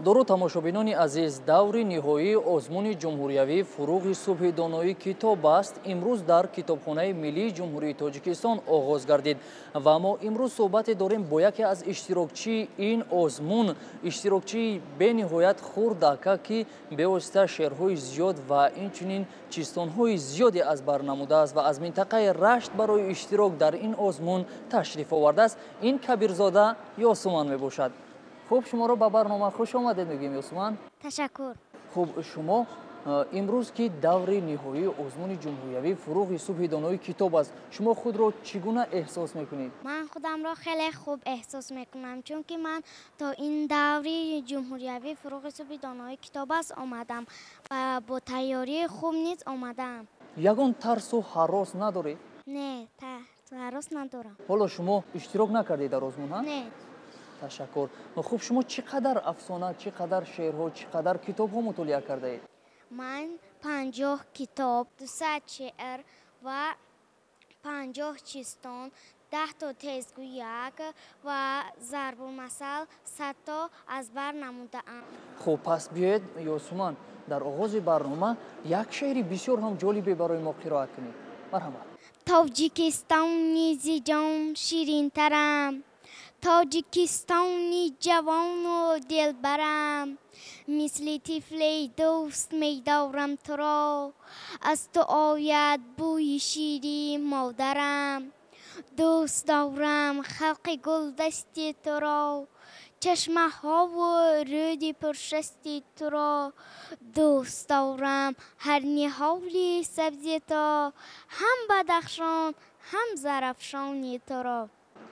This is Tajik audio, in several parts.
Дору тамошобинони азиз, даври ниҳоии озмуни ҷумҳуриявии «Фурӯғи субҳи доноӣ китоб аст» имрӯз дар Китобхонаи миллии Ҷумҳурии Тоҷикистон оғоз гардид ва мо имрӯз суҳбате дорем бо яке аз иштирокчии ин озмун, иштирокчии бениҳоят хурдака, ки бевосита шеърҳои зиёд ва инчунин чистонҳои зиёде аз бар намудааст ва аз минтақаи Рашт барои иштирок дар ин озмун ташриф овардааст. Ин Кабирзода Ёсуман мебошад. Хуб, шуморо ба барнома хуш омадед мегӯем, Ёсуман. Ташаккур. Хуб, шумо имрӯз, ки даври ниҳоии озмуни ҷумҳуриявии «Фурӯғи субҳи донои китоб аст», шумо худро чӣ гуна эҳсос мекунед? Ман худамро хеле хуб эҳсос мекунам, чунки ман то ин даври ҷумҳуриявии «Фурӯғи субҳи донои китоб аст» омадам ва бо тайёрии хуб низ омадаам. Ягон тарсу ҳарос надоред? Не, ҳарос надорам. Ҳоло шумо иштирок накардед дар озмун, ҳа? Не. Ташаккур. Хуб, шумо чӣ қадар афсона, чӣ қадар шеърҳо, чӣ қадар китобҳо мутолиа кардаед? Ман 50 китоб, 200 шеър ва 50 чистон, 10то тезгӯяк ва зарбулмасал 100то аз бар намудаам. Хуб, пас биёед, Ёсуман, дар оғози барнома як шеъри бисёр ҳам ҷолибе барои мо қироат кунед. Марҳамат. Тоҷикистони зи ҷон ширинтарам, Тоҷикистони ҷавону дилбарам, мисли тифле дӯст медорам туро, аз ту ояд бӯи шири модарам. Дӯст дорам халқи гулдасти туро, чашмаҳову рӯди пуршасти туро, дӯст дорам ҳар ниҳоли сабзи ту, ҳам Бадахшон, ҳам Зарафшони туро.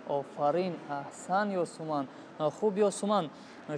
Офарин, аҳсан, Ёсуман. Хуб, Ёсуман,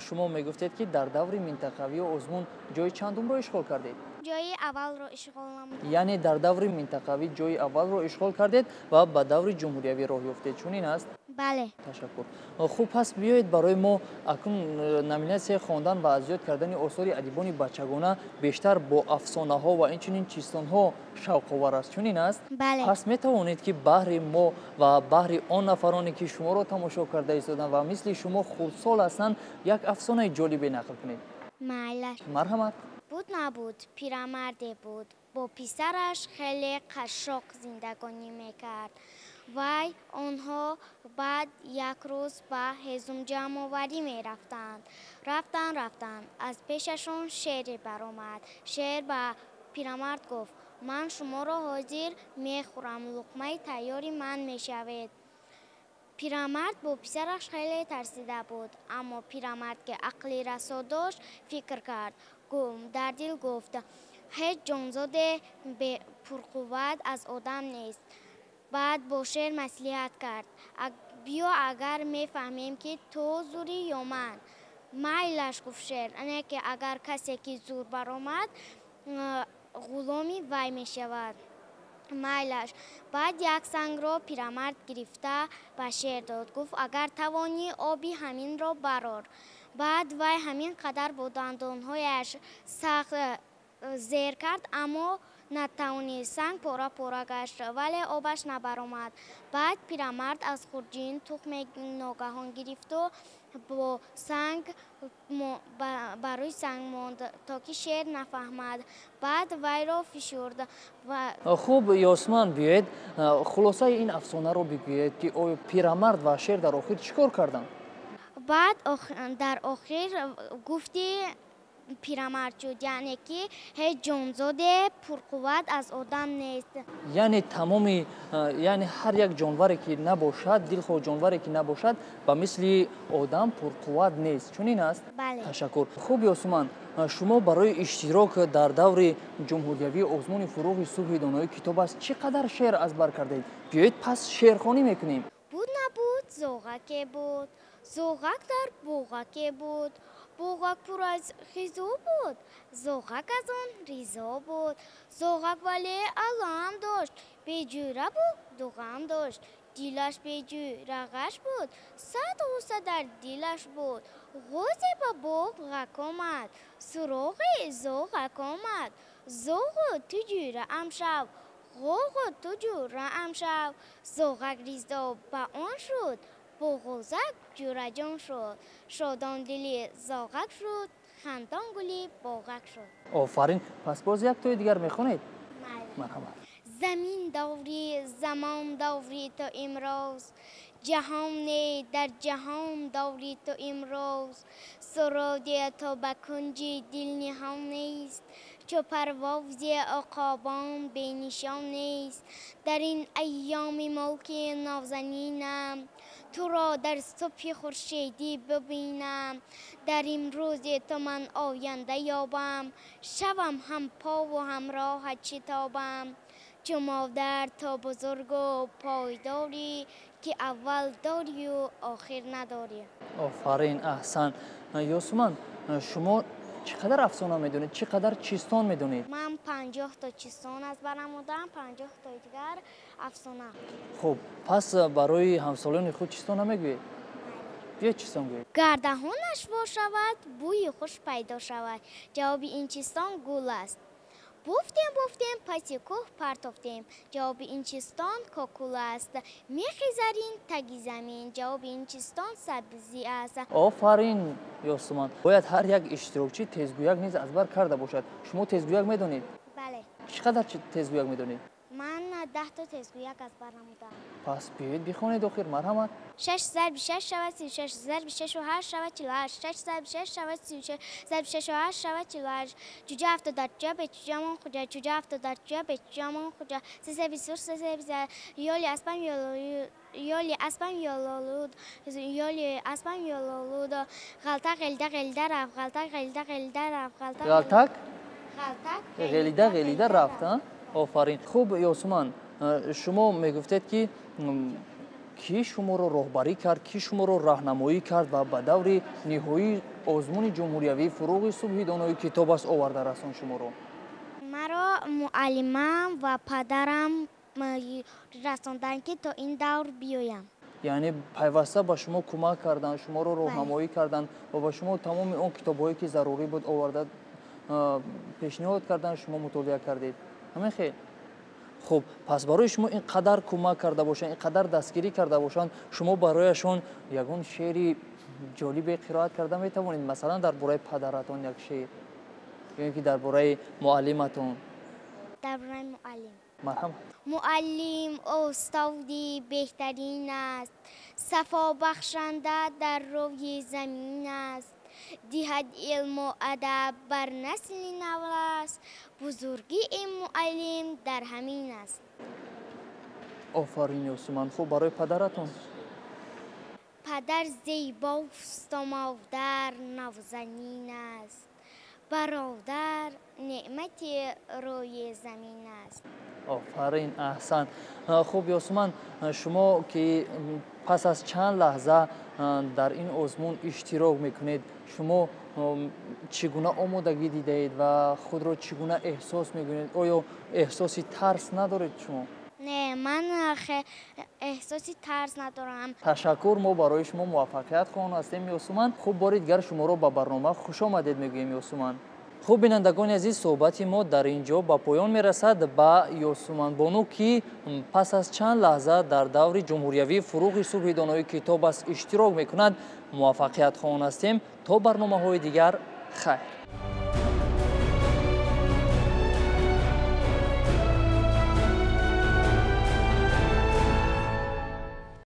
шумо мегуфтед, ки дар даври минтақавии озмун ҷои чандумро ишғол кардед? Ҷои аввалро ишғол намудам. Яъне дар даври минтақавӣ ҷои аввалро ишғол кардед ва ба даври ҷумҳуриявӣ роҳ ёфтед, чунин аст? Бале. Ташаккур. Хуб, пас биёед барои мо акнун номинатсияи хондан ва аз ёд кардани осори адибони бачагона бештар бо афсонаҳо ва инчунин чистонҳо шавқовар аст, чунин аст? Бале. Пас метавонед, ки баҳри мо ва баҳри он нафароне, ки шуморо тамошо карда истоданд ва мисли шумо хурдсол ҳастанд, як афсонаи ҷолибе нақл кунед? Майлаш. Марҳамат. Буд набуд, пирамарде буд, бо писараш хеле қашшоқ зиндагонӣ мекард. Вай онҳо баъд як рӯз ба ҳезумҷамъоварӣ мерафтанд. Рафтанд, рафтанд, аз пешашон шере баромад. Шер ба пирамард гуфт: «Ман шуморо ҳозир мехӯрам, луқмаи тайёри ман мешавед». Пирамард бо писараш хеле тарсида буд, аммо пирамард, ки ақли расо дошт, фикр кард, дар дил гуфт: «Ҳеҷ ҷонзоде пурқувват аз одам нест». Баъд бо шер маслиҳат кард: «Биё, агар мефаҳмем, ки ту зурӣ ё ман». «Майлаш», гуфт шер, не ки агар касе ки зур баромад, ғуломи вай мешавад. Майлаш. Баъд як сангро пирамард гирифта ба шер дод, гуфт: «Агар тавонӣ, оби ҳаминро барор». Баъд вай ҳамин қадар бо дандонҳояш сахт зер кард, аммо натавонист. Санг пора пора гашт, вале обаш набаромад. Баъд пирамард аз хурҷин тухме ногаҳон гирифту бо санг ба рӯи санг монд, то ки шер нафаҳмад. Баъд вайро фишурд. Хуб, Ёсман, биёед, хулосаи ин афсонаро бигӯед, ки оё пирамард ва шер дар охир чӣ кор карданд? Баъд дар охир гуфти пирамард шуд, яъне ки ҳеҷ ҷонзоде пурқувват аз одам нест. Яъне тамоми, яъне ҳар як ҷонваре ки набошад, дилхоҳ ҷонваре ки набошад, ба мисли одам пурқувват нест, чунин аст? Бале. Ташаккур. Хуб, Ёсуман, шумо барои иштирок дар даври ҷумҳуриявии озмуни «Фурӯғи субҳи донои китоб аст» чӣ қадар шеър аз бар кардаед? Биёед, пас шеърхонӣ мекунем. Буд набуд, зоғаке буд, зоғак дар боғаке буд, боғак пур аз хизо буд, зоғак аз он ризо буд. Зоғак вале алам дошт, беҷӯра буд, дуғам дошт, дилаш беҷӯра ғаш буд, сад ғусса дар дилаш буд. Ғӯзе ба боғ ғак омад, суроғи зоғак омад: «Зоғу, ту ҷӯраам шав, ғоғу, ту ҷӯраам шав». Зоғак ризо ба он шуд, бо ғӯзак ҷӯраҷон шуд. Шодон дили зоғак шуд. Хандон гули боғак шуд. Офарин. Пас боз як тои дигар мехонед? Марҳамат. Замин даври, замон даври то имрӯз, ҷаҳоне дар ҷаҳон даври то имрӯз, суруде то ба кунҷи дил ниҳон нест, чу парвози уқобон бенишон нест. Дар ин айёми мулки нозанинам, туро дар субҳи хуршедӣ бибинам, дар имрӯзи ту ман оянда ёбам, шавам ҳампову ҳамроҳат шитобам. Чу модар то бузургу пойдорӣ, ки аввал дорию охир надорӣ. Офарин, аҳсан. Ёсуман, шумо чӣ қадар афсона медонед, чӣ қадар чистон медонед? Ман 50 то чистон аз барам будам, 50 тои дигар афсона. Хуб, пас барои ҳамсолони худ чистон намегӯед? Биё чистон гӯед. Гардаҳонаш во шавад, бӯи хуш пайдо шавад. Ҷавоби ин чистон гул аст. Буфтем, буфтем, паси кӯҳ партофтем. Ҷавоби ин чистон кокул аст. Мехи зарин таги замин. Ҷавоби ин чистон сабзӣ аст. Офарин, Ёсуман. Бояд ҳар як иштирокчӣ тезгӯяк низ аз бар карда бошад. Шумо тезгӯяк медонед? Бале. Чӣ қадар тезгӯяк медонед? Ман 10 то тезгӯяк аз бар намудам. Пас биёед бихонед охир, марҳамат. 6 зарби 6 шавад 36, зарби 6 ва 8 шавад 48, 6 зарби 6 шавад 36, зарби 6 ва 8 шавад 48. Ҷуҷа ҳафтод дар ҷуҷа, бе ҷуҷа мон хуҷа, ҷуҷа ҳафтод дар ҷуҷа, бе ҷуҷа мон хуҷа. Се бисту се, се бист, ёли аспам ёли аспам ёлолуд, ёли аспам ёлолуд. Ғалтак ғелида ғелида рафт, ғалтак ғелида ғелида рафт, ғалтак ғалтак ғалтак ғелида ғелида рафт, а? Офарин. Хуб, Ёсуман, шумо мегуфтед, ки кӣ шуморо роҳбарӣ кард, кӣ шуморо раҳнамоӣ кард ва ба даври ниҳоии озмуни ҷумҳуриявии фуруғи субҳи донои китоб аст оварда расон шуморо? Маро муаллимам ва падарам расонданд, ки то ин давр биёям. Яъне пайваста ба шумо кӯмак карданд, шуморо роҳнамоӣ карданд ва ба шумо тамоми он китобҳое ки зарурӣ буд оварда пешниҳод карданд, шумо мутолиа кардед. Ҳамин хел? Хуб, пас барои шумо ин қадар кӯмак карда бошанд, ин қадар дастгирӣ карда бошанд, шумо барояшон ягон шеъри ҷолибе қироат карда метавонед? Масалан, дар бораи падаратон як шеър ё ин ки дар бораи муаллиматон? Дар бораи муаллим. Марҳамат. Муаллим устоди беҳтарин аст, сафобахшанда дар рӯи замин аст, диҳад илму адаб бар насли нав аст, бузургии муаллим дар ҳамин аст. Офарин, Ёсуман. Хуб, барои падаратон? Падар зебосту модар навзанин аст, бародар неъмати рӯи замин аст. Офарин, аҳсан. Хуб, Ёсуман, шумо ки пас аз чанд лаҳза дар ин озмун иштирок мекунед, шумо чӣ гуна омодагӣ дидаед ва худро чӣ гуна эҳсос мекунед? Оё эҳсоси тарс надоред шумо? Не, ман эҳсоси тарс надорам. Ташаккур, мо барои шумо муваффақият хоҳон ҳастем, Ёсуман. Хуб, бори дигар шуморо ба барнома хушомадед мегӯем, Ёсуман. Хуб, бинандагони азиз, суҳбати мо дар ин ҷо ба поён мерасад. Ба Ёсуманбону, ки пас аз чанд лаҳза дар даври ҷумҳуриявии фуруғи субҳи донои китоб аст иштирок мекунад, муваффақият хоҳон ҳастем. То барномаҳои дигар, хайр.